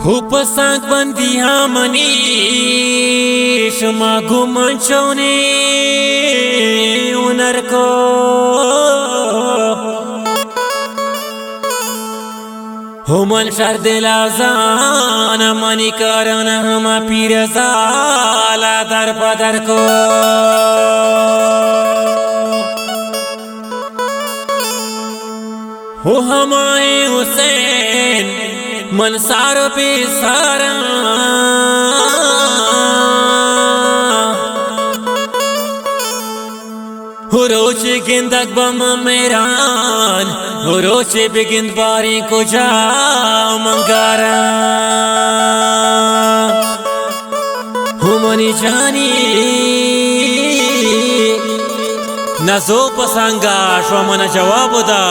ہو پسانک بندیاں منی، شما گوں من چونیں ہنر کو۔ ہو من شر دلا زان، منی کاران ہما پیر زالا در پدر کو۔ ہو ہمائیں حسین، من سار و بے ساراں۔ ہو روچے گندگ بہ من میران، ہو روچے بگند باریں کجا من گاراں۔ ہو منی جانی نزو پسانگا، شما منا جواب دا۔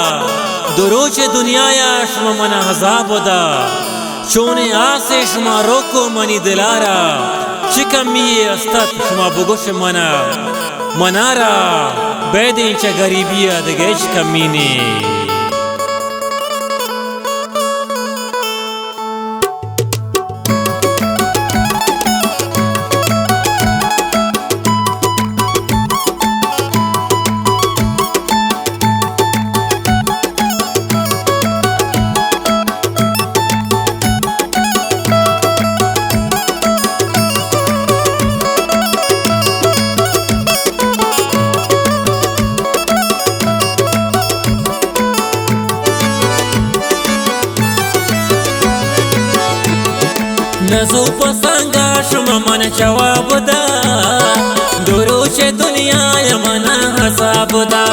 دو روچ دنیایا شما منا عذاب دا۔ چونیں آسے شما روکو منی دلارا۔ چہ کمی استت شما بگوش منا، منارا۔ بیدیں چہ غریبیا دگہ ہچ کمی نے۔ نزو پسانگا شما من جواب دا، دو روچ دنیا منا حساب دا۔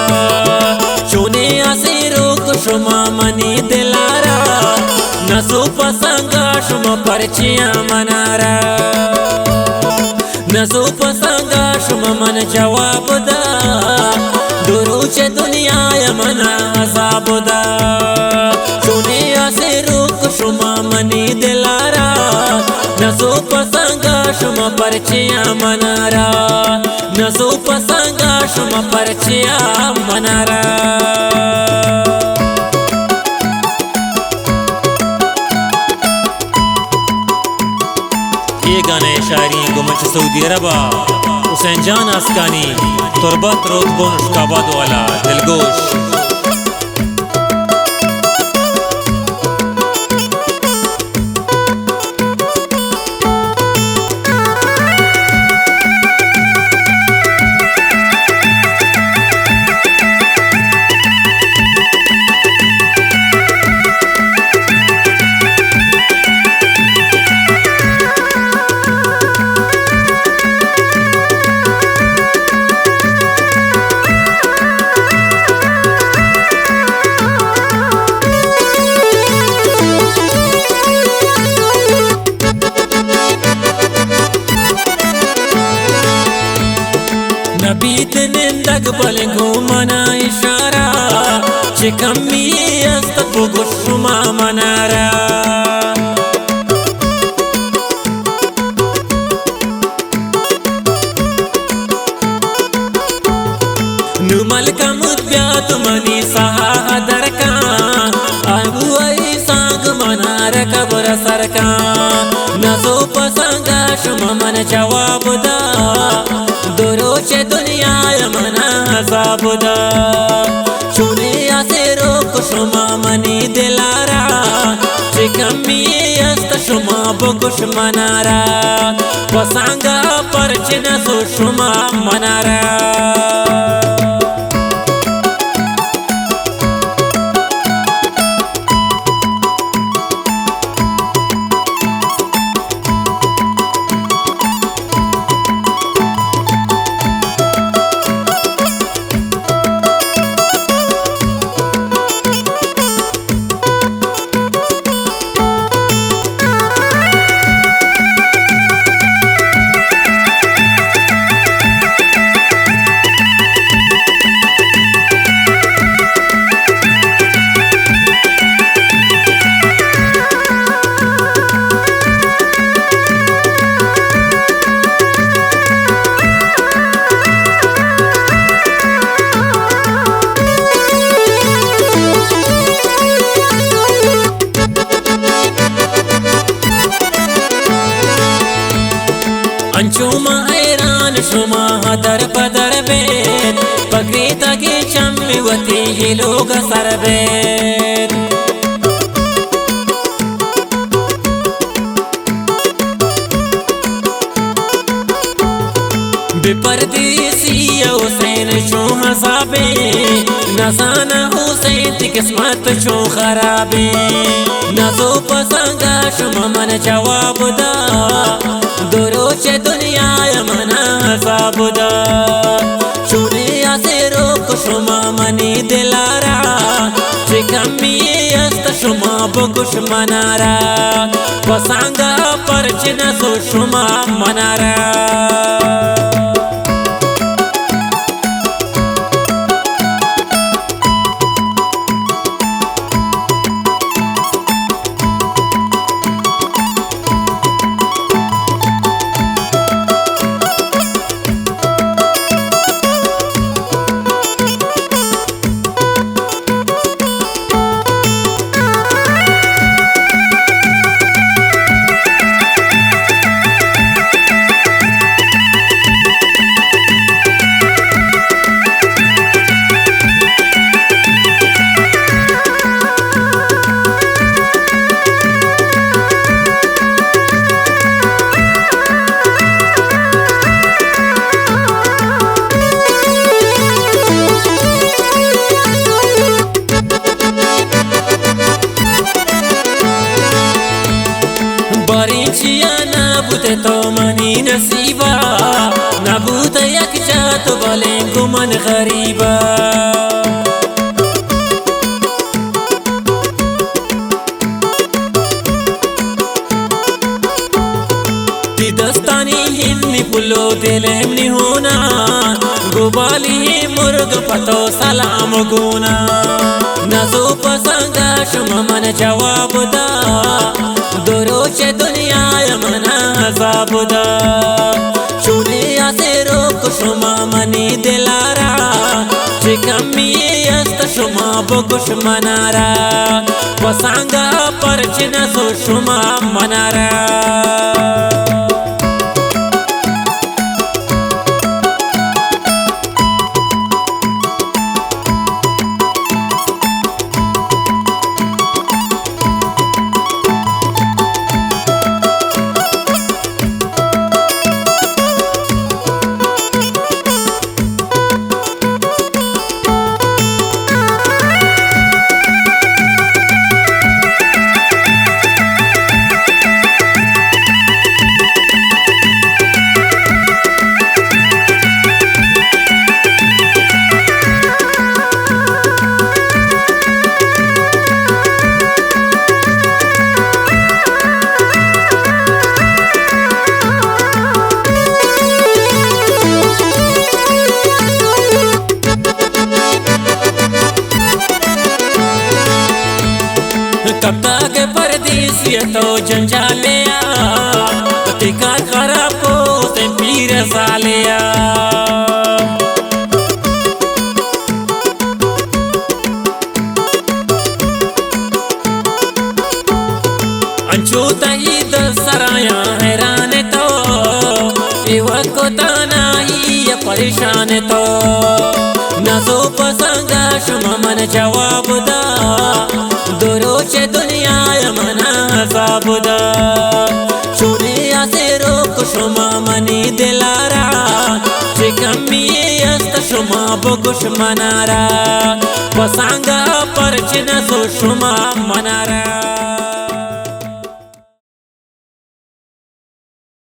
چونیں آسے روک شما منی دلارا، نزو پسانگا شما پرچیاں منارا۔ نزو پسانگا شما من جواب دا، دو روچ دنیا منا عذاب دا۔ چونیں آسے روک شما منی دلارا، نزو پسانگا شما پرچیاں منارا۔ نزو پسانگا شما پرچیاں منارا۔ اے گانا ءِ شاعری گوں من چہ سعودی عرب ءَ حسین جان آسکانی، تربت، روتک بن، اشک آباد والا، دلگوش۔ نبیت نندگ بلے گوں منا اشارہ، چہ کمی است بگوش شما منارا۔ نوں ملکموت بیا تو منی ساہ درکاں، ابو ای سانگ منار قبر سرکاں۔ نزو پسانگا شما من جواب دا، دو روچ دنیا منا عذاب دا۔ چونیں آسے روک شما منی دلارا، چہ کمی است شما بگوش منارا۔ پسانگا پرچ نزو شما منارا۔ در پہ در بیت، پہ کریتگیں چمی وتی ہلوگ سر بیت۔ بے پردیسی ءَ حسین چون عذابیں، نزاناں حسین تئی قسمت چون خرابیں۔ نزو پسانگا شما من جواب دا، دو روچ دنیا ءَ منا عذاب دا۔ چونیں آسے روک شما منی دلارا، چہ کمی است شما بگوش منارا، پسانگا پرچ نزو شما منارا۔ باریں چیا نہ بوت تو منی نصیبا، نہ بوت یک جا تو بلیں گوں من غریبا۔ تئی دستانی ہنی پلو دل منی ہونا، گوبالی مرگ پتو سلام گونا۔ نزو پسانگا شما من جواب دا، دو روچ دنیا ءَ منا عذاب دا۔ چونیں آسے روک شما منی دلارا، چہ کمی است شما بگوش منارا، پسانگا پرچ نزو شما منارا۔ کپتگ پردیسی تو جنجالیا، تئی کار خراب کو سے پیر سالیا۔ انچو تئی دست سرایاں حیران تو، اے وقت تانائی پریشان تو۔ نزو پسانگا شما من جواب دا، دو روچ دنیا ءَ منا عذاب دا۔ چونیں آسے روک شما منی دلارا، چہ کمی است شما بگوش منارا، پسانگا پرچ نزو شما منارا۔